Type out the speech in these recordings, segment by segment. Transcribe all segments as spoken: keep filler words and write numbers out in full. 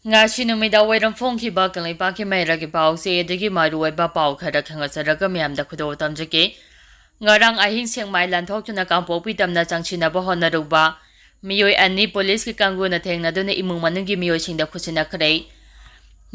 ꯉꯁꯤ ꯅꯨꯃꯤꯗꯥꯡ ꯋꯥꯏꯔꯝ ꯐꯣꯡꯈꯤꯕ ꯀꯪꯂꯩꯄꯥꯛꯀꯤ ꯃꯩꯔꯥꯒꯤ ꯄꯥꯎꯆꯦ ꯑꯗꯒꯤ ꯃꯔꯨꯑꯣꯏꯕ ꯄꯥꯎ ꯈꯔ ꯈꯪꯍꯠꯆꯔꯒ ꯃꯌꯥꯝꯗ ꯈꯨꯗꯣꯜ ꯇꯝꯖꯒꯦ꯫ ꯉꯔꯥꯡ ꯑꯍꯤꯡ ꯁꯦꯛꯃꯥꯏ ꯂꯥꯟꯊꯣꯛꯇꯨꯅ ꯀꯥꯡꯄꯣꯛꯄꯤ ꯇꯝꯅ ꯆꯪꯁꯤꯟꯅꯕ ꯍꯣꯠꯅꯔꯨꯕ ꯃꯤꯑꯣꯏ ꯑꯅꯤ ꯄꯨꯂꯤꯁꯀꯤ ꯀꯥꯡꯕꯨꯅ ꯊꯦꯡꯅꯗꯨꯅ ꯏꯃꯨꯡ ꯃꯅꯨꯡꯒꯤ ꯃꯤꯑꯣꯏꯁꯤꯡꯗ ꯈꯨꯠꯁꯤꯟꯅꯈ꯭ꯔꯦ꯫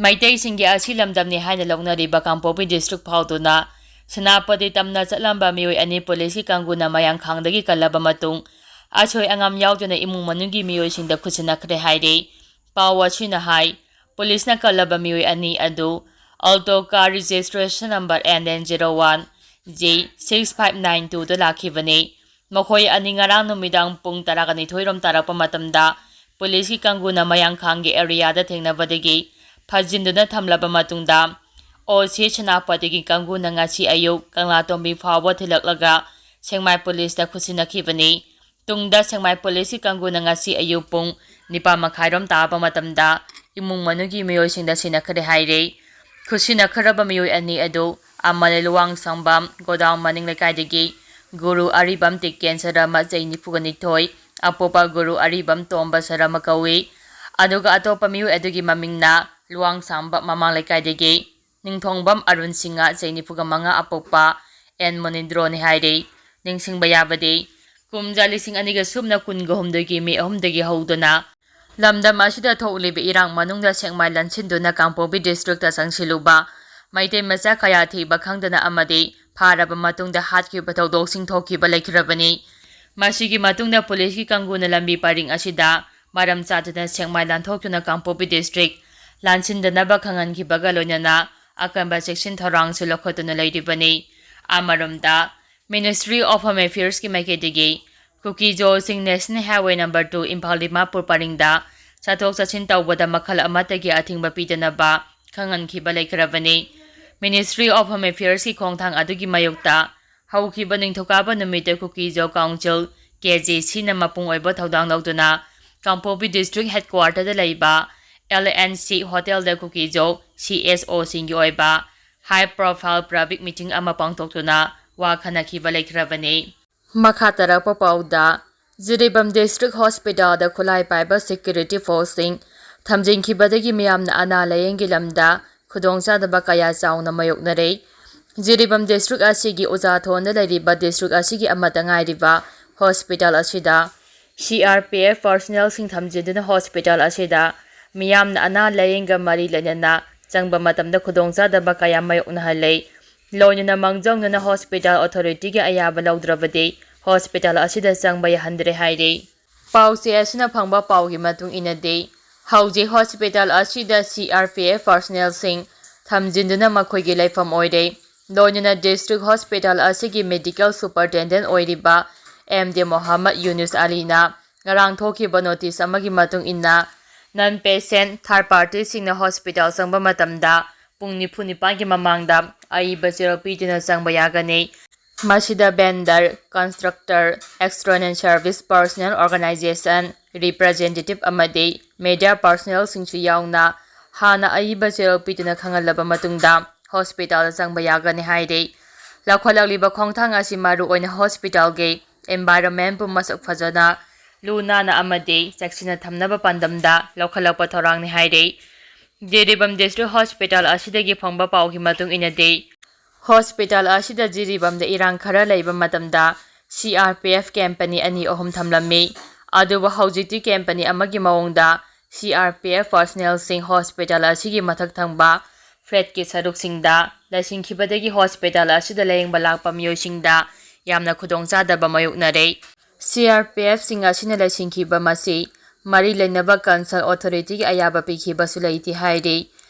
ꯃꯩꯇꯩꯁꯤꯡꯒꯤ ꯑꯁꯤ ꯂꯝꯗꯝꯅꯤ ꯍꯥꯏꯅ ꯂꯧꯅꯔꯤꯕ ꯀꯥꯡꯄꯣꯛꯄꯤ ꯗꯤꯁꯇ꯭ꯔꯤꯛ ꯐꯥꯎꯗꯨꯅ ꯁꯦꯅꯥꯄꯇꯤ ꯇꯝꯅ ꯆꯠꯂꯝꯕ ꯃꯤꯑꯣꯏ ꯑꯅꯤ ꯄꯨꯂꯤꯁꯀꯤ ꯀꯥꯡꯕꯨꯅ ꯃꯌꯥꯡꯈꯥꯡꯗꯒꯤ ꯀꯜꯂꯕ ꯃꯇꯨꯡ ꯑꯁꯣꯏ ꯑꯉꯥꯝ ꯌꯥꯎꯗꯅ ꯏꯃꯨꯡ ꯃꯅꯨꯡꯒꯤ ꯃꯤꯑꯣꯏꯁꯤꯡꯗ ꯈꯨꯠꯁꯤꯟꯅꯈ꯭ꯔꯦ ꯍꯥꯏꯔꯤ꯫ ꯄꯥꯎ ꯑꯁꯤꯅ ꯍꯥꯏ, ꯄꯨꯂꯤꯁꯅ ꯀꯜꯂꯕ ꯃꯤꯑꯣꯏ ꯑꯅꯤ ꯑꯗꯨ Alto car registration number N N zero one J six five nine two ꯗ ꯂꯥꯛꯈꯤꯕꯅꯤ꯫ ꯃꯈꯣꯏ ꯑꯅꯤ ꯉꯔꯥꯡ ꯅꯨꯃꯤꯗꯥꯡ ꯄꯨꯡ ꯇꯔꯥꯒ ꯅꯤꯊꯣꯏ ꯔꯣꯝ ꯇꯥꯔꯛꯄ ꯃꯇꯝꯗ ꯄꯨꯂꯤꯁꯀꯤ ꯀꯥꯡꯕꯨꯅ ꯃꯌꯥꯡꯈꯥꯡꯒꯤ ꯑꯦꯔꯤꯌꯥꯗ ꯊꯦꯡꯅꯕꯗꯒꯤ ꯐꯥꯖꯤꯟꯗꯨꯅ ꯊꯝꯂꯕ ꯃꯇꯨꯡꯗ ꯑꯣ ꯁꯤ ꯁꯦꯅꯥꯄꯇꯤꯒꯤ ꯀꯥꯡꯕꯨꯅ ꯉꯁꯤ ꯑꯌꯨꯛ ꯀꯪꯂꯥꯇꯣꯝꯕꯤ ꯐꯥꯎꯕ ꯊꯤꯜꯂꯛꯂꯒ ꯁꯦꯛꯃꯥꯏ ꯄꯨꯂꯤꯁꯇ ꯈꯨꯠꯁꯤꯟꯅꯈꯤꯕꯅꯤ꯫ ꯇꯨꯡꯗ ꯁꯦꯛꯃꯥꯏ ꯄꯨꯂꯤꯁꯀꯤ ꯀꯥꯡꯕꯨꯅ ꯉꯁꯤ ꯑꯌꯨꯛ ꯄꯨꯡ ꯅꯤꯄꯥꯟ ꯃꯈꯥꯏꯔꯣꯝ ꯇꯥꯕ ꯃꯇꯝꯗ ꯏꯃꯨꯡ ꯃꯅꯨꯡꯒꯤ ꯃꯤꯑꯣꯏꯁꯤꯡꯗ ꯁꯤꯟꯅꯈ꯭ꯔꯦ ꯍꯥꯏꯔꯦ꯫ ꯈꯨꯠꯁꯤꯟꯅꯈ꯭ꯔꯕ ꯃꯤꯑꯣꯏ ꯑꯅꯤ ꯑꯗꯨ ꯑꯃꯅ ꯂꯨꯋꯥꯡꯁꯪꯕꯝ ꯒꯣꯗꯥꯎꯟ ꯃꯅꯤꯡ ꯂꯩꯀꯥꯏꯗꯒꯤ ꯒꯨꯔꯨ ꯑꯔꯤꯕꯝ ꯇꯤꯛꯀꯦꯟ ꯁꯔꯃ ꯆꯍꯤ ꯅꯤꯐꯨꯒ ꯅꯤꯊꯣꯏ, ꯑꯄꯣꯛꯄ ꯒꯨꯔꯨ ꯑꯔꯤꯕꯝ ꯇꯣꯝꯕ ꯁꯔꯃ ꯀꯧꯏ꯫ ꯑꯗꯨꯒ ꯑꯇꯣꯞꯄ ꯃꯤꯑꯣꯏ ꯑꯗꯨꯒꯤ ꯃꯃꯤꯡꯅ ꯂꯨꯋꯥꯡꯁꯥꯡꯕꯝ ꯃꯃꯥꯡ ꯂꯩꯀꯥꯏꯗꯒꯤ ꯅꯤꯡꯊꯣꯡꯕꯝ ꯑꯔꯨꯟ ꯁꯤꯡꯍ ꯆꯍꯤ ꯅꯤꯐꯨꯒ ꯃꯉꯥ, ꯑꯄꯣꯛꯄ ꯑꯦꯟ ꯃꯨꯅꯤꯟꯗ꯭ꯔꯣꯅꯤ ꯍꯥꯏꯔꯤ꯫ ꯅꯤꯡꯁꯤꯡꯕ ꯌꯥꯕꯗꯤ, ꯀꯨꯝꯖꯥ ꯂꯤꯁꯤꯡ ꯑꯅꯤꯒ ꯁꯨꯞꯅ ꯀꯨꯟꯒ ꯍꯨꯝꯗꯣꯏꯒꯤ ꯃꯦ ꯑꯍꯨꯝꯗꯒꯤ ꯍꯧꯗꯨꯅ ꯂꯝꯗꯝ ꯑꯁꯤꯗ ꯊꯣꯛꯂꯤꯕ ꯏꯔꯥꯡ ꯃꯅꯨꯡꯗ ꯁꯦꯛꯃꯥꯏ ꯂꯥꯟꯁꯤꯟꯗꯨꯅ ꯀꯥꯡꯄꯣꯛꯄꯤ ꯗꯤꯁꯇ꯭ꯔꯤꯛꯇ ꯆꯪꯁꯤꯜꯂꯨꯕ ꯃꯩꯇꯩ ꯃꯆꯥ ꯀꯌꯥ ꯊꯤꯕ ꯈꯪꯗꯅ ꯑꯃꯗꯤ ꯐꯥꯔꯕ ꯃꯇꯨꯡꯗ ꯍꯥꯠꯈꯤꯕ ꯊꯧꯗꯣꯛꯁꯤꯡ ꯊꯣꯛꯈꯤꯕ ꯂꯩꯈ꯭ꯔꯕꯅꯤ꯫ ꯃꯁꯤꯒꯤ ꯃꯇꯨꯡꯗ ꯄꯨꯂꯤꯁꯀꯤ ꯀꯥꯡꯕꯨꯅ ꯂꯝꯕꯤ ꯄꯔꯤꯡ ꯑꯁꯤꯗ ꯃꯔꯝ ꯆꯥꯗꯅ ꯁꯦꯛꯃꯥꯏ ꯂꯥꯟꯊꯣꯛꯇꯨꯅ ꯀꯥꯡꯄꯣꯛꯄꯤ ꯗꯤꯁꯇ꯭ꯔꯤꯛ ꯂꯥꯟꯁꯤꯟꯗꯅꯕ ꯈꯪꯍꯟꯈꯤꯕꯒ ꯂꯣꯏꯅꯅ ꯑꯀꯟꯕ ꯆꯦꯛꯁꯤꯟ ꯊꯧꯔꯥꯡꯁꯨ ꯂꯧꯈꯠꯇꯨꯅ ꯂꯩꯔꯤꯕꯅꯤ꯫ ꯑꯃꯔꯣꯝꯗ, Ministry of Home Affairsꯀꯤ ꯃꯥꯏꯀꯩꯗꯒꯤ ꯀꯨꯀꯤꯖꯣꯁꯤꯡ National Highway number two Imphal Dimapur ꯄꯔꯤꯡꯗ ꯆꯠꯊꯣꯛ ꯆꯠꯁꯤꯟ ꯇꯧꯕꯗ ꯃꯈꯜ ꯑꯃꯠꯇꯒꯤ ꯑꯊꯤꯡꯕ ꯄꯤꯗꯅꯕ ꯈꯪꯍꯟꯈꯤꯕ ꯂꯩꯈ꯭ꯔꯕꯅꯤ꯫ Ministry of Home Affairsꯀꯤ ꯈꯣꯡꯊꯥꯡ ꯑꯗꯨꯒꯤ ꯃꯥꯌꯣꯛꯇ ꯍꯧꯈꯤꯕ ꯅꯤꯡꯊꯧꯀꯥꯕ ꯅꯨꯃꯤꯠꯇ ꯀꯨꯀꯤꯖꯣ ꯀꯥꯎꯟꯁꯤꯜ, ꯀꯦ ꯖꯦ ꯁꯤꯅ ꯃꯄꯨꯡ ꯑꯣꯏꯕ ꯊꯧꯗꯥꯡ ꯂꯧꯗꯨꯅ ꯀꯥꯡꯄꯣꯛꯄꯤ ꯗꯤꯁꯇ꯭ꯔꯤꯛ ꯍꯦꯗꯀ꯭ꯋꯥꯇꯔꯗ ꯂꯩꯕ ꯑꯦꯜ ꯑꯦꯟ ꯁꯤ ꯍꯣꯇꯦꯜꯗ ꯀꯨꯀꯤꯖꯣ ꯁꯤ ꯑꯦꯁ ꯑꯣꯁꯤꯡꯒꯤ ꯑꯣꯏꯕ high profile public meeting ꯑꯃ ꯄꯥꯡꯊꯣꯛꯇꯨꯅ ꯋꯥ ꯈꯟꯅꯈꯤꯕ ꯂꯩꯈ꯭ꯔꯕꯅꯤ꯫ ꯃꯈꯥ ꯇꯥꯔꯛꯄ ꯄꯥꯎꯗ, ꯖꯤꯔꯤꯕꯥꯝ ꯗꯤꯁꯇ꯭ꯔꯤꯛ ꯍꯣꯁꯄꯤꯇꯥꯜꯗ ꯈꯨꯠꯂꯥꯏ ꯄꯥꯏꯕ ꯁꯦꯀ꯭ꯌꯨꯔꯤꯇꯤ ꯐꯣꯔꯁꯁꯤꯡ ꯊꯝꯖꯤꯟꯈꯤꯕꯗꯒꯤ ꯃꯤꯌꯥꯝꯅ ꯑꯅꯥ ꯂꯥꯌꯦꯡꯒꯤ ꯂꯝꯗ ꯈꯨꯗꯣꯡꯆꯥꯗꯕ ꯀꯌꯥ ꯆꯥꯎꯅ ꯃꯥꯌꯣꯛꯅꯔꯦ꯫ ꯖꯤꯔꯤꯕꯥꯝ ꯗꯤꯁꯇ꯭ꯔꯤꯛ ꯑꯁꯤꯒꯤ ꯎꯖꯥꯊꯣꯟꯗ ꯂꯩꯔꯤꯕ ꯗꯤꯁꯇ꯭ꯔꯤꯛ ꯑꯁꯤꯒꯤ ꯑꯃꯠꯇ ꯉꯥꯏꯔꯤꯕ ꯍꯣꯁꯄꯤꯇꯥꯜ ꯑꯁꯤꯗ ꯁꯤ ꯑꯥꯔ ꯄꯤ ꯑꯦꯐ ꯄꯥꯔꯁꯣꯅꯦꯜꯁꯤꯡ ꯊꯝꯖꯤꯟꯗꯨꯅ ꯍꯣꯁꯄꯤꯇꯥꯜ ꯑꯁꯤꯗ ꯃꯤꯌꯥꯝꯅ ꯑꯅꯥ ꯂꯥꯌꯦꯡꯒ ꯃꯔꯤ ꯂꯩꯅꯅ ꯆꯪꯕ ꯃꯇꯝꯗ ꯈꯨꯗꯣꯡꯆꯥꯗꯕ ꯀꯌꯥ ꯃꯥꯌꯣꯛꯅꯍꯜꯂꯦ꯫ ꯂꯣꯏꯅꯅ ꯃꯥꯡꯖꯧꯅꯅ ꯍꯣꯁꯄꯤꯇꯥꯜ ꯑꯣꯊꯣꯔꯤꯇꯤꯒꯤ ꯑꯌꯥꯕ ꯂꯧꯗ꯭ꯔꯕꯗꯤ ꯍꯣꯁꯄꯤꯇꯥꯜ ꯑꯁꯤꯗ ꯆꯪꯕ ꯌꯥꯍꯟꯗ꯭ꯔꯦ ꯍꯥꯏꯔꯤ꯫ ꯄꯥꯎꯆꯦ ꯑꯁꯤꯅ ꯐꯪꯕ ꯄꯥꯎꯒꯤ ꯃꯇꯨꯡ ꯏꯟꯅꯗꯤ, ꯍꯧꯖꯤꯛ ꯍꯣꯁꯄꯤꯇꯥꯜ ꯑꯁꯤꯗ ꯁꯤ ꯑꯥꯔ ꯄꯤ ꯑꯦꯐ ꯄꯥꯔꯁꯣꯅꯦꯜꯁꯤꯡ ꯊꯝꯖꯤꯟꯗꯨꯅ ꯃꯈꯣꯏꯒꯤ ꯂꯩꯐꯝ ꯑꯣꯏꯔꯦ꯫ ꯂꯣꯏꯅꯅ ꯗꯤꯁꯇ꯭ꯔꯤꯛ ꯍꯣꯁꯄꯤꯇꯥꯜ ꯑꯁꯤꯒꯤ ꯃꯦꯗꯤꯀꯦꯜ ꯁꯨꯄꯔꯇꯦꯟꯗꯦꯟ ꯑꯣꯏꯔꯤꯕ ꯑꯦꯝ ꯗꯤ ꯃꯣꯍꯝꯃꯗ ꯌꯨꯅꯨꯁ ꯑꯂꯤꯅ ꯉꯔꯥꯡ ꯊꯣꯛꯈꯤꯕ ꯅꯣꯇꯤꯁ ꯑꯃꯒꯤ ꯃꯇꯨꯡ ꯏꯟꯅ, ꯅꯟ ꯄꯦꯁꯦꯟ ꯊꯥꯔꯗ ꯄꯥꯔꯇꯤꯁꯤꯡꯅ ꯍꯣꯁꯄꯤꯇꯥꯜ ꯆꯪꯕ ꯃꯇꯝꯗ ꯄꯨꯡ ꯅꯤꯐꯨ ꯅꯤꯄꯥꯟꯒꯤ ꯃꯃꯥꯡꯗ ꯑꯏꯕ ꯆꯦꯔꯣꯜ ꯄꯤꯗꯨꯅ ꯆꯪꯕ ꯌꯥꯒꯅꯤ꯫ ꯃꯁꯤꯗ vendor, contractor, external service personnel organisation representative ꯑꯃꯗꯤ ꯃꯦꯗꯤꯌꯥ ꯄꯔꯁꯣꯅꯦꯜꯁꯤꯡꯁꯨ ꯌꯥꯎꯅ ꯍꯥꯟꯅ ꯑꯏꯕ ꯆꯦꯔꯣꯜ ꯄꯤꯗꯨꯅ ꯈꯪꯍꯜꯂꯕ ꯃꯇꯨꯡꯗ ꯍꯣꯁꯄꯤꯇꯥꯜꯗ ꯆꯪꯕ ꯌꯥꯒꯅꯤ ꯍꯥꯏꯔꯤ꯫ ꯂꯧꯈꯠꯂꯛꯂꯤꯕ ꯈꯣꯡꯊꯥꯡ ꯑꯁꯤ ꯃꯔꯨꯑꯣꯏꯅ ꯍꯣꯁꯄꯤꯇꯥꯜꯒꯤ ꯑꯦꯟꯚꯥꯏꯔꯣꯟꯃꯦꯟꯕꯨ ꯃꯁꯛ ꯐꯖꯅ, ꯂꯨ ꯅꯥꯟꯅ ꯑꯃꯗꯤ ꯆꯦꯛꯁꯤꯟꯅ ꯊꯝꯅꯕ ꯄꯥꯟꯗꯝꯗ ꯂꯧꯈꯠꯂꯛꯄ ꯊꯧꯔꯥꯡꯅꯤ ꯍꯥꯏꯔꯤ꯫ ꯖꯤꯔꯤꯕꯥꯝ ꯗꯤꯁꯇ꯭ꯔꯤꯛ ꯍꯣꯁꯄꯤꯇꯥꯜ ꯑꯁꯤꯗꯒꯤ ꯐꯪꯕ ꯄꯥꯎꯒꯤ ꯃꯇꯨꯡ ꯏꯟꯅꯗꯤ, ꯍꯣꯁꯄꯤꯇꯥꯜ ꯑꯁꯤꯗ ꯖꯤꯔꯤꯕꯥꯝꯗ ꯏꯔꯥꯡ ꯈꯔ ꯂꯩꯕ ꯃꯇꯝꯗ ꯁꯤ ꯑꯥꯔ ꯄꯤ ꯑꯦꯐ ꯀꯦꯝꯄꯅꯤ ꯑꯅꯤ ꯑꯍꯨꯝ ꯊꯝꯂꯝꯃꯤ꯫ ꯑꯗꯨꯕꯨ ꯍꯧꯖꯤꯛꯇꯤ ꯀꯦꯝꯄꯅꯤ ꯑꯃꯒꯤ ꯃꯑꯣꯡꯗ ꯁꯤ ꯑꯥꯔ ꯄꯤ ꯑꯦꯐ ꯄꯔꯁꯣꯅꯦꯜꯁꯤꯡ ꯍꯣꯁꯄꯤꯇꯥꯜ ꯑꯁꯤꯒꯤ ꯃꯊꯛ ꯊꯪꯕ ꯐ꯭ꯂꯦꯠꯀꯤ ꯁꯔꯨꯛꯁꯤꯡꯗ ꯂꯩꯁꯤꯟꯈꯤꯕꯗꯒꯤ ꯍꯣꯁꯄꯤꯇꯥꯜ ꯑꯁꯤꯗ ꯂꯥꯌꯦꯡꯕ ꯂꯥꯛꯄ ꯃꯤꯑꯣꯏꯁꯤꯡꯗ ꯌꯥꯝꯅ ꯈꯨꯗꯣꯡꯆꯥꯗꯕ ꯃꯥꯌꯣꯛꯅꯔꯦ꯫ ꯁꯤ ꯑꯥꯔ ꯄꯤ ꯑꯦꯐꯁꯤꯡ ꯑꯁꯤꯅ ꯂꯩꯁꯤꯟꯈꯤꯕ ꯃꯁꯤ ꯃꯔꯤ ꯂꯩꯅꯕ ꯀꯟꯁꯔꯟ ꯑꯣꯊꯣꯔꯤꯇꯤꯒꯤ ꯑꯌꯥꯕ ꯄꯤꯈꯤꯕꯁꯨ ꯂꯩꯇꯦ ꯍꯥꯏꯔꯤ꯫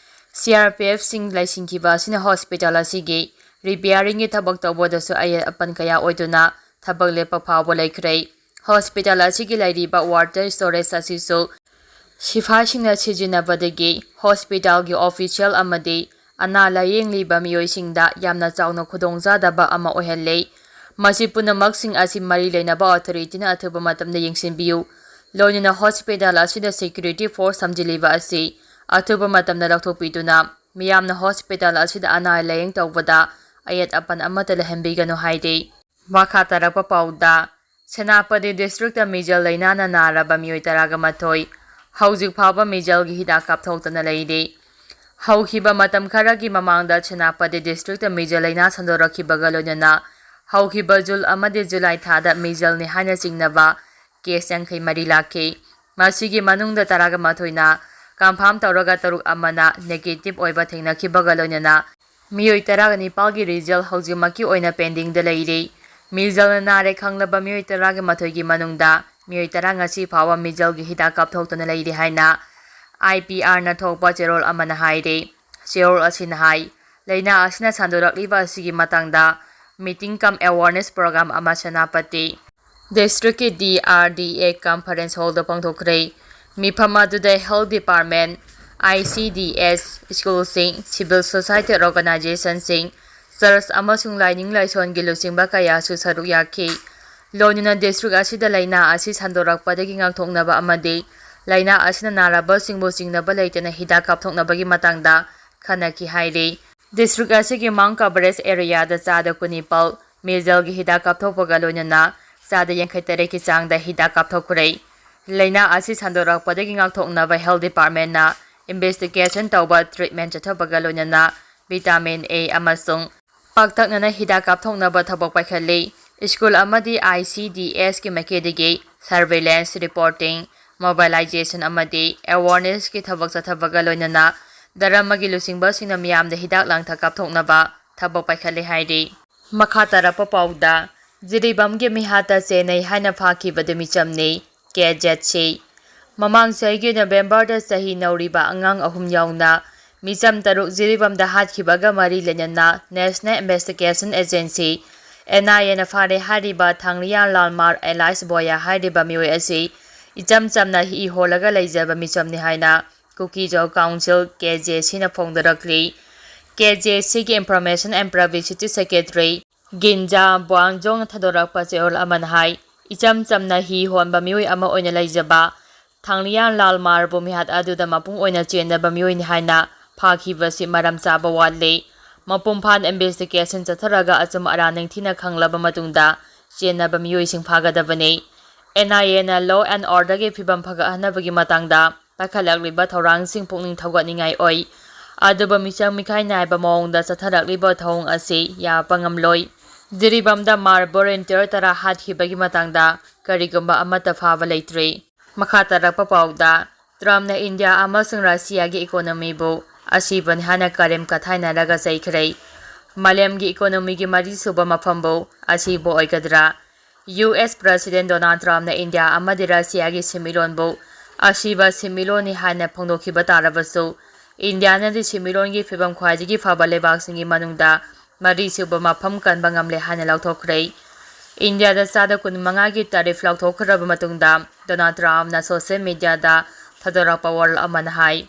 ꯁꯤ ꯑꯥꯔ ꯄꯤ ꯑꯦꯐꯁꯤꯡ ꯂꯩꯁꯤꯟꯈꯤꯕ ꯑꯁꯤꯅ ꯍꯣꯁꯄꯤꯇꯥꯜ ꯑꯁꯤꯒꯤ ꯔꯤꯄꯤꯌꯥꯔꯤꯡꯒꯤ ꯊꯕꯛ ꯇꯧꯕꯗꯁꯨ ꯑꯌꯦꯠ ꯑꯄꯟ ꯀꯌꯥ ꯑꯣꯏꯗꯨꯅ ꯊꯕꯛ ꯂꯦꯞꯄ ꯐꯥꯎꯕ ꯂꯩꯈ꯭ꯔꯦ꯫ ꯍꯣꯁꯄꯤꯇꯥꯜ ꯑꯁꯤꯒꯤ ꯂꯩꯔꯤꯕ ꯋꯥꯇꯔ ꯁ꯭ꯇꯣꯔꯦꯖ ꯑꯁꯤꯁꯨ ꯁꯤꯐꯥꯏꯁꯤꯡꯅ ꯁꯤꯖꯤꯟꯅꯕꯗꯒꯤ ꯍꯣꯁꯄꯤꯇꯥꯜꯒꯤ ꯑꯣꯐꯤꯁꯤꯌꯦꯜ ꯑꯃꯗꯤ ꯑꯅꯥ ꯂꯥꯌꯦꯡꯂꯤꯕ ꯃꯤꯑꯣꯏꯁꯤꯡꯗ ꯌꯥꯝꯅ ꯆꯥꯎꯅ ꯈꯨꯗꯣꯡꯆꯥꯗꯕ ꯑꯃ ꯑꯣꯏꯍꯜꯂꯦ꯫ ꯃꯁꯤ ꯄꯨꯝꯅꯃꯛꯁꯤꯡ ꯑꯁꯤ ꯃꯔꯤ ꯂꯩꯅꯕ ꯑꯣꯊꯣꯔꯤꯇꯤꯅ ꯑꯊꯨꯕ ꯃꯇꯝꯗ ꯌꯦꯡꯁꯤꯟꯕꯤꯌꯨ꯫ ꯂꯣꯏꯅꯅ ꯍꯣꯁꯄꯤꯇꯥꯜ ꯑꯁꯤꯗ ꯁꯦꯀ꯭ꯌꯨꯔꯤꯇꯤ ꯐꯣꯔꯁ ꯊꯝꯖꯤꯜꯂꯤꯕ ꯑꯁꯤ ꯑꯊꯨꯕ ꯃꯇꯝꯗ ꯂꯧꯊꯣꯛꯄꯤꯗꯨꯅ ꯃꯤꯌꯥꯝꯅ ꯍꯣꯁꯄꯤꯇꯥꯜ ꯑꯁꯤꯗ ꯑꯅꯥ ꯂꯥꯌꯦꯡ ꯇꯧꯕꯗ ꯑꯌꯦꯠ ꯑꯄꯟ ꯑꯃꯠꯇ ꯂꯩꯍꯟꯕꯤꯒꯅꯨ ꯍꯥꯏꯔꯤ꯫ ꯃꯈꯥ ꯇꯥꯔꯛꯄ ꯄꯥꯎꯗ, ꯁꯦꯅꯥꯄꯇꯤ ꯗꯤꯁꯇ꯭ꯔꯤꯛꯇ ꯃꯤꯖꯜ ꯂꯥꯏꯅꯥꯅ ꯅꯥꯔꯕ ꯃꯤꯑꯣꯏ ꯇꯔꯥꯒ ꯃꯥꯊꯣꯏ ꯍꯧꯖꯤꯛ ꯐꯥꯎꯕ ꯃꯤꯖꯜꯒꯤ ꯍꯤꯗꯥꯛ ꯀꯥꯞꯊꯣꯛꯇꯅ ꯂꯩꯔꯤ꯫ ꯍꯧꯈꯤꯕ ꯃꯇꯝ ꯈꯔꯒꯤ ꯃꯃꯥꯡꯗ ꯁꯦꯅꯥꯄꯇꯤ ꯗꯤꯁꯇ꯭ꯔꯤꯛꯇ ꯃꯤꯖꯜ ꯂꯥꯏꯅꯥ ꯁꯟꯗꯣꯔꯛꯈꯤꯕꯒ ꯂꯣꯏꯅꯅ ꯍꯧꯈꯤꯕ ꯖꯨꯟ ꯑꯃꯗꯤ ꯖꯨꯂꯥꯏ ꯊꯥꯗ ꯃꯤꯖꯜꯅꯤ ꯍꯥꯏꯅ ꯆꯤꯡꯅꯕ ꯀꯦꯁ ꯌꯥꯡꯈꯩ ꯃꯔꯤ ꯂꯥꯛꯈꯤ꯫ ꯃꯁꯤꯒꯤ ꯃꯅꯨꯡꯗ ꯇꯔꯥꯒ ꯃꯥꯊꯣꯏꯅ ꯀꯟꯐꯥꯝ ꯇꯧꯔꯒ ꯇꯔꯨꯛ ꯑꯃꯅ ꯅꯦꯒꯦꯇꯤꯚ ꯑꯣꯏꯕ ꯊꯦꯡꯅꯈꯤꯕꯒ ꯂꯣꯏꯅꯅ ꯃꯤꯑꯣꯏ ꯇꯔꯥꯒ ꯅꯤꯄꯥꯜꯒꯤ ꯔꯤꯖꯜ ꯍꯧꯖꯤꯛꯃꯛꯀꯤ ꯑꯣꯏꯅ ꯄꯦꯟꯗꯤꯡꯗ ꯂꯩꯔꯤ꯫ ꯃꯤꯖꯜꯅ ꯅꯥꯔꯦ ꯈꯪꯂꯕ ꯃꯤꯑꯣꯏ ꯇꯔꯥꯒ ꯃꯥꯊꯣꯏꯒꯤ ꯃꯅꯨꯡꯗ ꯃꯤꯑꯣꯏ ꯇꯔꯥ ꯉꯁꯤ ꯐꯥꯎꯕ ꯃꯤꯖꯜꯒꯤ ꯍꯤꯗꯥꯛ ꯀꯥꯞꯊꯣꯛꯇꯨꯅ ꯂꯩꯔꯤ ꯍꯥꯏꯅ ꯑꯥꯏ ꯄꯤ ꯑꯥꯔꯅ ꯊꯣꯛꯄ ꯆꯦꯔꯣꯜ ꯑꯃꯅ ꯍꯥꯏꯔꯤ꯫ ꯆꯦꯔꯣꯜ ꯑꯁꯤꯅ ꯍꯥꯏ, ꯂꯥꯏꯅꯥ ꯑꯁꯤꯅ ꯁꯟꯗꯣꯔꯛꯂꯤꯕ ꯑꯁꯤꯒꯤ ꯃꯇꯥꯡꯗ meeting cum awareness program ꯑꯃ ꯁꯦꯅꯥꯄꯇꯤ ꯗꯤꯁꯇ꯭ꯔꯤꯛꯀꯤ ꯗꯤ ꯑꯥꯔ ꯗꯤ ꯑꯦ ꯀꯟꯐꯔꯦꯟꯁ ꯍꯣꯜꯗ ꯄꯥꯡꯊꯣꯛꯈ꯭ꯔꯦ꯫ ꯃꯤꯐꯝ ꯑꯗꯨꯗ health department, I C D S, ꯁ꯭ꯀꯨꯜꯁꯤꯡ, ꯁꯤꯚꯤꯜ ꯁꯣꯁꯥꯏꯇꯤ ꯑꯣꯔꯒꯅꯥꯏꯖꯦꯁꯟꯁꯤꯡ, ꯆꯔꯆ ꯑꯃꯁꯨꯡ ꯂꯥꯏꯅꯤꯡ ꯂꯥꯏꯁꯣꯟꯒꯤ ꯂꯨꯆꯤꯡꯕ ꯀꯌꯥꯁꯨ ꯁꯔꯨꯛ ꯌꯥꯈꯤ꯫ ꯂꯣꯏꯅꯅ ꯗꯤꯁꯇ꯭ꯔꯤꯛ ꯑꯁꯤꯗ ꯂꯥꯏꯅꯥ ꯑꯁꯤ ꯁꯟꯗꯣꯔꯛꯄꯗꯒꯤ ꯉꯥꯛꯊꯣꯛꯅꯕ ꯑꯃꯗꯤ ꯂꯥꯏꯅꯥ ꯑꯁꯤꯅ ꯅꯥꯔꯕꯁꯤꯡꯕꯨ ꯆꯤꯡꯅꯕ ꯂꯩꯇꯅ ꯍꯤꯗꯥꯛ ꯀꯥꯞꯊꯣꯛꯅꯕꯒꯤ ꯃꯇꯥꯡꯗ ꯈꯟꯅꯈꯤ ꯍꯥꯏꯔꯤ꯫ ꯗꯤꯁꯇ꯭ꯔꯤꯛ ꯑꯁꯤꯒꯤ ꯃꯥꯎꯟ ꯀꯚꯔꯦꯖ ꯑꯦꯔꯤꯌꯥꯗ ꯆꯥꯗ ꯀꯨꯟꯅꯤꯄꯥꯜ ꯃꯤꯖꯜꯒꯤ ꯍꯤꯗꯥꯛ ꯀꯥꯞꯊꯣꯛꯄꯒ ꯂꯣꯏꯅꯅ ꯆꯥꯗ ꯌꯥꯡꯈꯩ ꯇꯔꯦꯠꯀꯤ ꯆꯥꯡꯗ ꯍꯤꯗꯥꯛ ꯀꯥꯞꯊꯣꯛꯈ꯭ꯔꯦ꯫ ꯂꯥꯏꯅꯥ ꯑꯁꯤ ꯁꯟꯗꯣꯔꯛꯄꯗꯒꯤ ꯉꯥꯛꯊꯣꯛꯅꯕ ꯍꯦꯜꯊ ꯗꯤꯄꯥꯔꯠꯃꯦꯟꯅ ꯏꯟꯚꯦꯁꯇꯤꯒꯦꯁꯟ ꯇꯧꯕ, ꯇ꯭ꯔꯤꯠꯃꯦꯟ ꯆꯠꯊꯕꯒ ꯂꯣꯏꯅꯅ ꯚꯤꯇꯥꯃꯤꯟ ꯑꯦ ꯑꯃꯁꯨꯡ ꯄꯥꯛꯇꯛꯅꯅ ꯍꯤꯗꯥꯛ ꯀꯥꯞꯊꯣꯛꯅꯕ ꯊꯕꯛ ꯄꯥꯏꯈꯠꯂꯤ꯫ ꯁ꯭ꯀꯨꯜ ꯑꯃꯗꯤ ꯑꯥꯏ ꯁꯤ ꯗꯤ ꯑꯦꯁꯀꯤ ꯃꯥꯏꯀꯩꯗꯒꯤ ꯁꯔꯚꯦꯂꯦꯟꯁ, ꯔꯤꯄꯣꯔꯇꯤꯡ, ꯃꯣꯕꯤꯂꯥꯏꯖꯦꯁꯟ ꯑꯃꯗꯤ ꯑꯦꯋꯥꯔꯅꯦꯁꯀꯤ ꯊꯕꯛ ꯆꯠꯊꯕꯒ ꯂꯣꯏꯅꯅ ꯙꯔꯃꯒꯤ ꯂꯨꯆꯤꯡꯕꯁꯤꯡꯅ ꯃꯤꯌꯥꯝꯗ ꯍꯤꯗꯥꯛ ꯂꯥꯡꯊꯛ ꯀꯥꯞꯊꯣꯛꯅꯕ ꯊꯕꯛ ꯄꯥꯏꯈꯠꯂꯤ ꯍꯥꯏꯔꯤ꯫ ꯃꯈꯥ ꯇꯥꯔꯛꯄ ꯄꯥꯎꯗ, ꯖꯤꯔꯤꯕꯥꯝꯒꯤ ꯃꯤꯍꯥꯠꯇ ꯆꯦꯟꯅꯩ ꯍꯥꯏꯅ ꯐꯥꯈꯤꯕꯗꯨ ꯃꯤꯆꯝꯅꯤ, ꯀꯦ ꯖꯦꯠ ꯁꯤ꯫ ꯃꯃꯥꯡ ꯆꯍꯤꯒꯤ ꯅꯕꯦꯝꯕꯔꯗ ꯆꯍꯤ ꯅꯧꯔꯤꯕ ꯑꯉꯥꯡ ꯑꯍꯨꯝ ꯌꯥꯎꯅ ꯃꯤꯆꯝ ꯇꯔꯨꯛ ꯖꯤꯔꯤꯕꯥꯝꯗ ꯍꯥꯠꯈꯤꯕꯒ ꯃꯔꯤ ꯂꯩꯅꯅ National Investigation Agency, N I A ꯅ ꯐꯥꯔꯦ ꯍꯥꯏꯔꯤꯕ ꯊꯥꯡꯂꯤꯌꯥꯟ ꯂꯥꯜꯃꯥꯔ alias ꯕꯣꯌꯥ ꯍꯥꯏꯔꯤꯕ ꯃꯤꯑꯣꯏ ꯑꯁꯤ ꯏꯆꯝ ꯆꯝꯅ ꯍꯤ ꯍꯣꯜꯂꯒ ꯂꯩꯖꯕ ꯃꯤꯆꯝꯅꯤ ꯍꯥꯏꯅ ꯀꯨꯀꯤꯖꯥꯎ ꯀꯥꯎꯟꯁꯤꯜ, ꯀꯦ ꯖꯦ ꯁꯤꯅ ꯐꯣꯡꯗꯣꯔꯛꯂꯤ꯫ ꯀꯦ ꯖꯦ ꯁꯤꯒꯤ Information and Publicity Secretary ꯒꯤꯟꯖꯥ ꯕ꯭ꯋꯥꯟꯖꯣꯡꯅ ꯊꯥꯗꯣꯔꯛꯄ ꯆꯦꯔꯣꯜ ꯑꯃꯅ ꯍꯥꯏ, ꯏꯆꯝ ꯆꯝꯅ ꯍꯤ ꯍꯣꯟꯕ ꯃꯤꯑꯣꯏ ꯑꯃ ꯑꯣꯏꯅ ꯂꯩꯖꯕ ꯊꯥꯡꯂꯤꯌꯥꯟ ꯂꯥꯜꯃꯥꯔꯕꯨ ꯃꯤꯍꯥꯠ ꯑꯗꯨꯗ ꯃꯄꯨꯡ ꯑꯣꯏꯅ ꯆꯦꯟꯗꯕ ꯃꯤꯑꯣꯏꯅꯤ ꯍꯥꯏꯅ ꯐꯥꯈꯤꯕꯁꯤ ꯃꯔꯝ ꯆꯥꯕ ꯋꯥꯠꯂꯤ꯫ ꯃꯄꯨꯡ ꯐꯥꯅ ꯏꯟꯚꯦꯁꯇꯤꯒꯦꯁꯟ ꯆꯠꯊꯔꯒ ꯑꯆꯨꯝ ꯑꯔꯥꯟ ꯅꯤꯡꯊꯤꯅ ꯈꯪꯂꯕ ꯃꯇꯨꯡꯗ ꯆꯦꯟꯅꯕ ꯃꯤꯑꯣꯏꯁꯤꯡ ꯐꯥꯒꯗꯕꯅꯤ꯫ ꯑꯦꯟ ꯑꯥꯏ ꯑꯦꯅ law and orderꯒꯤ ꯐꯤꯕꯝ ꯐꯒꯠꯍꯟꯅꯕꯒꯤ ꯃꯇꯥꯡꯗ ꯄꯥꯏꯈꯠꯂꯛꯂꯤꯕ ꯊꯧꯔꯥꯡꯁꯤꯡ ꯄꯨꯛꯅꯤꯡ ꯊꯧꯒꯠꯅꯤꯡꯉꯥꯏ ꯑꯣꯏ꯫ ꯑꯗꯨꯕꯨ ꯃꯤꯆꯪ ꯃꯤꯈꯥꯏ ꯅꯥꯏꯕ ꯃꯑꯣꯡꯗ ꯆꯠꯊꯔꯛꯂꯤꯕ ꯊꯧꯑꯣꯡ ꯑꯁꯤ ꯌꯥꯕ ꯉꯝꯂꯣꯏ꯫ ꯖꯤꯔꯤꯕꯥꯝꯗ ꯃꯥꯔ ꯚꯣꯂꯨꯟꯇꯤꯌꯔ ꯇꯔꯥ ꯍꯥꯠꯈꯤꯕꯒꯤ ꯃꯇꯥꯡꯗ ꯀꯔꯤꯒꯨꯝꯕ ꯑꯃꯠꯇ ꯐꯥꯕ ꯂꯩꯇ꯭ꯔꯤ꯫ ꯃꯈꯥ ꯇꯥꯔꯛꯄ ꯄꯥꯎꯗ, ꯇ꯭ꯔꯝꯞꯅ ꯏꯟꯗꯤꯌꯥ ꯑꯃꯁꯨꯡ ꯔꯁꯤꯌꯥꯒꯤ ꯏꯀꯣꯅꯣꯃꯤꯕꯨ ꯑꯁꯤꯕꯅꯤ ꯍꯥꯏꯅ ꯀꯔꯦꯝ ꯀꯊꯥꯏꯅꯔꯒ ꯆꯩꯈ꯭ꯔꯦ꯫ ꯃꯥꯂꯦꯝꯒꯤ ꯏꯀꯣꯅꯣꯃꯤꯒꯤ ꯃꯔꯤꯁꯨꯕ ꯃꯐꯝꯕꯨ ꯑꯁꯤꯕ ꯑꯣꯏꯒꯗ꯭ꯔꯥ? ꯌꯨ ꯑꯦꯁ ꯄ꯭ꯔꯁꯤꯗꯦꯟ ꯗꯣꯅꯥꯜꯗ ꯇ꯭ꯔꯝꯞꯅ ꯏꯟꯗꯤꯌꯥ ꯑꯃꯗꯤ ꯔꯁꯤꯌꯥꯒꯤ ꯁꯦꯟꯃꯤꯠꯂꯣꯟꯕꯨ ꯑꯁꯤꯕ ꯁꯦꯟꯃꯤꯠꯂꯣꯟꯅꯤ ꯍꯥꯏꯅ ꯐꯣꯡꯗꯣꯛꯈꯤꯕ ꯇꯥꯔꯕꯁꯨ, ꯏꯟꯗꯤꯌꯥꯅꯗꯤ ꯁꯦꯟꯃꯤꯠꯂꯣꯟꯒꯤ ꯐꯤꯕꯝ ꯈ꯭ꯋꯥꯏꯗꯒꯤ ꯐꯕ ꯂꯩꯕꯥꯛꯁꯤꯡꯒꯤ ꯃꯅꯨꯡꯗ ꯃꯔꯤꯁꯨꯕ ꯃꯐꯝ ꯀꯟꯕ ꯉꯝꯂꯦ ꯍꯥꯏꯅ ꯂꯥꯎꯊꯣꯛꯈ꯭ꯔꯦ꯫ ꯏꯟꯗꯤꯌꯥꯗ ꯆꯥꯗ ꯀꯨꯟ ꯃꯉꯥꯒꯤ ꯇꯦꯔꯤꯐ ꯂꯥꯎꯊꯣꯛꯈ꯭ꯔꯕ ꯃꯇꯨꯡꯗ, ꯗꯣꯅꯥꯜꯗ ꯇ꯭ꯔꯝꯞꯅ ꯁꯣꯁꯤꯌꯦꯜ ꯃꯤꯗꯤꯌꯥꯗ ꯊꯥꯗꯣꯔꯛꯄ ꯋꯥꯔꯣꯜ ꯑꯃꯅ ꯍꯥꯏ,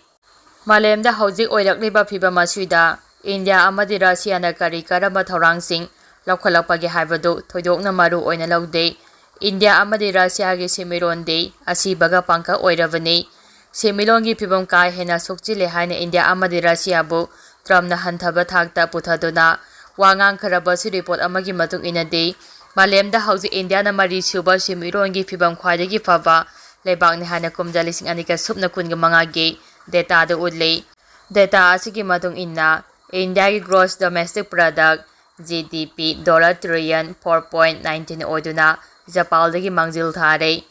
ꯃꯥꯂꯦꯝꯗ ꯍꯧꯖꯤꯛ ꯑꯣꯏꯔꯛꯂꯤꯕ ꯐꯤꯕꯝ ꯑꯁꯤꯗ ꯏꯟꯗꯤꯌꯥ ꯑꯃꯗꯤ ꯔꯁꯤꯌꯥꯅ ꯀꯔꯤ ꯀꯔꯝꯕ ꯊꯧꯔꯥꯡꯁꯤꯡ ꯂꯧꯈꯠꯂꯛꯄꯒꯦ ꯍꯥꯏꯕꯗꯨ ꯊꯣꯏꯗꯣꯛꯅ ꯃꯔꯨ ꯑꯣꯏꯅ ꯂꯧꯗꯦ꯫ ꯏꯟꯗꯤꯌꯥ ꯑꯃꯗꯤ ꯔꯁꯤꯌꯥꯒꯤ ꯁꯦꯟꯃꯤꯠꯂꯣꯟꯗꯤ ꯑꯁꯤꯕꯒ ꯄꯥꯡꯀꯛ ꯑꯣꯏꯔꯕꯅꯤ꯫ ꯁꯦꯟꯃꯤꯠꯂꯣꯟꯒꯤ ꯐꯤꯕꯝ ꯀꯥ ꯍꯦꯟꯅ ꯁꯣꯛꯆꯤꯜꯂꯦ ꯍꯥꯏꯅ ꯏꯟꯗꯤꯌꯥ ꯑꯃꯗꯤ ꯔꯁꯤꯌꯥꯕꯨ ꯇ꯭ꯔꯝꯞꯅ ꯍꯟꯊꯕ ꯊꯥꯛꯇ ꯄꯨꯊꯗꯨꯅ ꯋꯥ ꯉꯥꯡꯈ꯭ꯔꯕꯁꯨ, ꯔꯤꯄꯣꯔꯠ ꯑꯃꯒꯤ ꯃꯇꯨꯡ ꯏꯟꯅꯗꯤ ꯃꯥꯂꯦꯝꯗ ꯍꯧꯖꯤꯛ ꯏꯟꯗꯤꯌꯥꯅ ꯃꯔꯤꯁꯨꯕ ꯁꯦꯟꯃꯤꯠꯂꯣꯟꯒꯤ ꯐꯤꯕꯝ ꯈ꯭ꯋꯥꯏꯗꯒꯤ ꯐꯕ ꯂꯩꯕꯥꯛꯅꯤ ꯍꯥꯏꯅ ꯀꯨꯝꯖꯥ ꯂꯤꯁꯤꯡ ꯑꯅꯤꯒ ꯁꯨꯞꯅ ꯀꯨꯟꯒ ꯃꯉꯥꯒꯤ ꯗꯦꯇꯥꯗ ꯎꯠꯂꯤ꯫ ꯗꯦꯇꯥ ꯑꯁꯤꯒꯤ ꯃꯇꯨꯡ ꯏꯟꯅ, ꯏꯟꯗꯤꯌꯥꯒꯤ gross domestic product, G D P, dollar trillion four point nineteen ꯑꯣꯏꯗꯨꯅ ꯖꯄꯥꯟꯗꯒꯤ ꯃꯥꯡꯖꯤꯜ ꯊꯥꯔꯦ꯫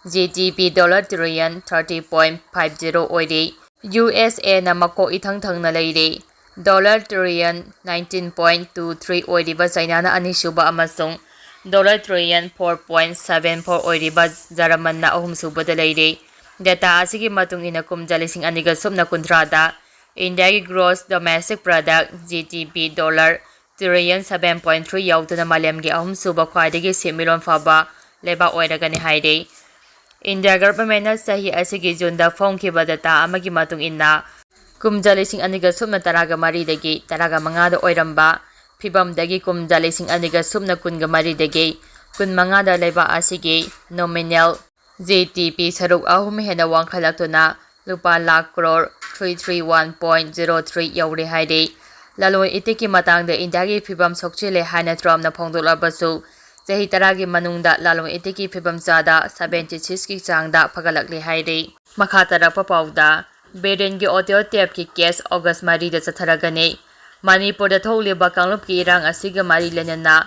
G D P dollar trillion thirty point five zero ꯑꯣꯏꯔꯤ꯫ ꯌꯨ ꯑꯦꯁ ꯑꯦꯅ ꯃꯀꯣꯛ ꯏꯊꯪ ꯊꯪꯅ ꯂꯩꯔꯤ, dollar trillion nineteen point two three ꯑꯣꯏꯔꯤꯕ ꯆꯩꯅꯥꯅ ꯑꯅꯤꯁꯨꯕ ꯑꯃꯁꯨꯡ dollar trillion four point seven four ꯑꯣꯏꯔꯤꯕ ꯖꯔꯃꯟꯅ ꯑꯍꯨꯝꯁꯨꯕꯗ ꯂꯩꯔꯤ꯫ ꯗꯦꯇꯥ ꯑꯁꯤꯒꯤ ꯃꯇꯨꯡ ꯏꯟꯅ, ꯀꯨꯝꯖꯥ ꯂꯤꯁꯤꯡ ꯑꯅꯤꯒ ꯁꯨꯞꯅ ꯀꯨꯟꯊ꯭ꯔꯥꯗ ꯏꯟꯗꯤꯌꯥꯒꯤ gross domestic product, G D P, dollar trillion seven point three ꯌꯧꯗꯨꯅ ꯃꯥꯂꯦꯝꯒꯤ ꯑꯍꯨꯝꯁꯨꯕ ꯈ꯭ꯋꯥꯏꯗꯒꯤ ꯁꯦꯟꯃꯤꯠꯂꯣꯟ ꯐꯕ ꯂꯩꯕꯥꯛ ꯑꯣꯏꯔꯒꯅꯤ ꯍꯥꯏꯔꯤ꯫ ꯏꯟꯗꯤꯌꯥ ꯒꯚꯔꯟꯃꯦꯟꯠꯅ ꯆꯍꯤ ꯑꯁꯤꯒꯤ ꯖꯨꯟꯗ ꯐꯣꯡꯈꯤꯕ ꯗꯦꯇꯥ ꯑꯃꯒꯤ ꯃꯇꯨꯡ ꯏꯟꯅ, ꯀꯨꯝꯖꯥ ꯂꯤꯁꯤꯡ ꯑꯅꯤꯒ ꯁꯨꯞꯅ ꯇꯔꯥꯒ ꯃꯔꯤꯗꯒꯤ ꯇꯔꯥꯒ ꯃꯉꯥꯗ ꯑꯣꯏꯔꯝꯕ ꯐꯤꯕꯝꯗꯒꯤ ꯀꯨꯝꯖꯥ ꯂꯤꯁꯤꯡ ꯑꯅꯤꯒ ꯁꯨꯞꯅ ꯀꯨꯟꯒ ꯃꯔꯤꯗꯒꯤ ꯀꯨꯟ ꯃꯉꯥꯗ ꯂꯩꯕꯥꯛ ꯑꯁꯤꯒꯤ nominal G D P ꯁꯔꯨꯛ ꯑꯍꯨꯝ ꯍꯦꯟꯅ ꯋꯥꯡꯈꯠꯂꯛꯇꯨꯅ ꯂꯨꯄꯥ lakh crore three three one point zero three ꯌꯧꯔꯦ ꯍꯥꯏꯔꯤ꯫ ꯂꯂꯣꯟ ꯏꯇꯤꯛꯀꯤ ꯃꯇꯥꯡꯗ ꯏꯟꯗꯤꯌꯥꯒꯤ ꯐꯤꯕꯝ ꯁꯣꯛꯆꯤꯜꯂꯦ ꯍꯥꯏꯅ ꯇ꯭ꯔꯝꯞꯅ ꯐꯣꯡꯗꯣꯛꯂꯕꯁꯨ, ꯆꯍꯤ ꯇꯔꯥꯒꯤ ꯃꯅꯨꯡꯗ ꯂꯂꯣꯟ ꯏꯇꯤꯛꯀꯤ ꯐꯤꯕꯝ ꯆꯥꯗ seventy six ꯀꯤ ꯆꯥꯡꯗ ꯐꯒꯠꯂꯛꯂꯦ ꯍꯥꯏꯔꯤ꯫ ꯃꯈꯥ ꯇꯥꯔꯛꯄ ꯄꯥꯎꯗ, ꯕꯤꯔꯦꯟꯒꯤ audio tape ꯀꯤ case August ꯃꯔꯤꯗ ꯆꯠꯊꯔꯒꯅꯤ꯫ ꯃꯅꯤꯄꯨꯔꯗ ꯊꯣꯛꯂꯤꯕ ꯀꯥꯡꯂꯨꯞꯀꯤ ꯏꯔꯥꯡ ꯑꯁꯤꯒ ꯃꯔꯤ ꯂꯩꯅꯅ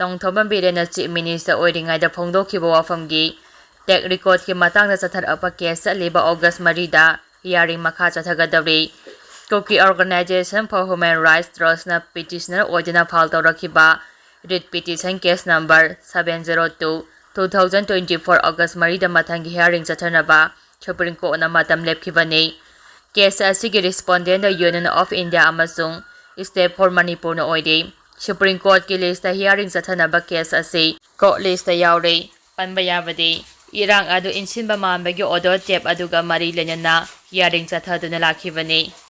ꯇꯣꯡꯊꯣꯝꯕꯝ ꯕꯤꯔꯦꯟꯅ Chief Minister ꯑꯣꯏꯔꯤꯉꯩꯗ ꯐꯣꯡꯗꯣꯛꯈꯤꯕ ꯋꯥꯐꯝꯒꯤ tape record ꯀꯤ ꯃꯇꯥꯡꯗ ꯆꯠꯊꯔꯛꯄ case ꯆꯠꯂꯤꯕ August ꯃꯔꯤꯗ hearing ꯃꯈꯥ ꯆꯠꯊꯒꯗꯧꯔꯤ꯫ Kuki Organization for Human Rights Trust ꯅ petitioner ꯑꯣꯏꯗꯨꯅ file ꯇꯧꯔꯛꯈꯤꯕ writ petition case number seven zero two, two thousand twenty four August ꯃꯔꯤꯗ ꯃꯊꯪꯒꯤ hearing ꯆꯠꯊꯅꯕ Supreme Court ꯅ ꯃꯇꯝ ꯂꯦꯞꯈꯤꯕꯅꯤ꯫ Case ꯑꯁꯤꯒꯤ respondent the Union of India ꯑꯃꯁꯨꯡ Stay for Manipur ꯅ ꯑꯣꯏꯔꯤ꯫ Supreme Court ꯀꯤ list ꯇ hearing ꯆꯠꯊꯅꯕ case ꯑꯁꯤ court list ꯇ ꯌꯥꯎꯔꯤ꯫ ꯄꯟꯕ ꯌꯥꯕꯗꯤ, ꯏꯔꯥꯡ ꯑꯗꯨ ꯏꯟꯁꯤꯟꯕ ꯃꯥꯟꯕꯒꯤ audio tape ꯑꯗꯨꯒ ꯃꯔꯤ ꯂꯩꯅꯅ hearing ꯆꯠꯊꯗꯨꯅ ꯂꯥꯛꯈꯤꯕꯅꯤ꯫